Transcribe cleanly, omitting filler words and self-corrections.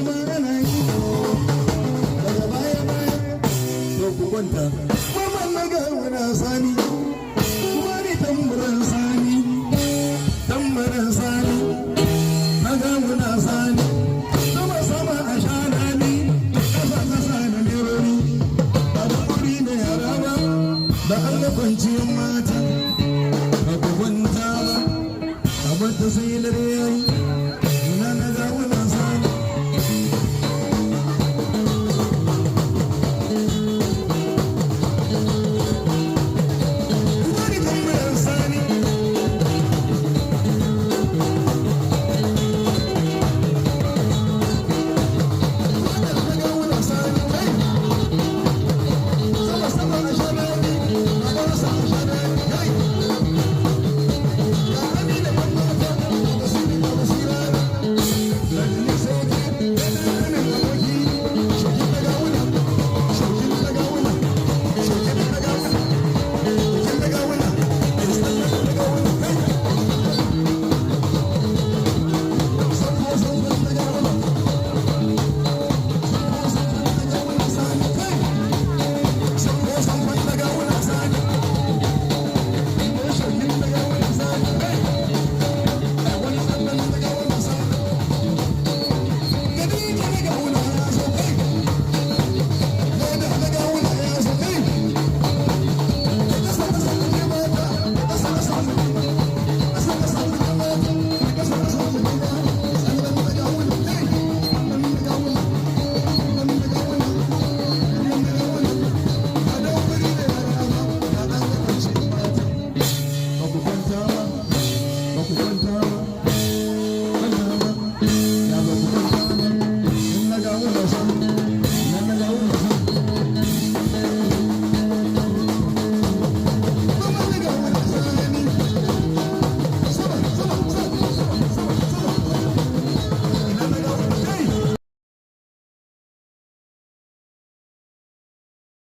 ma ana yi daga baya baya. To, ku kwanta. Mamman na Gawuna Sani, kuma ni tamburan Sani, tamburan Sani na Gawuna Sani. Sama sama a sha daɗi, kasa kasa na nerori. Ba da wuri da yara ba, da an ga kwanciyar mata. Ba ku kwanta ba, a bata sai dare yayi. Ina na Gawuna?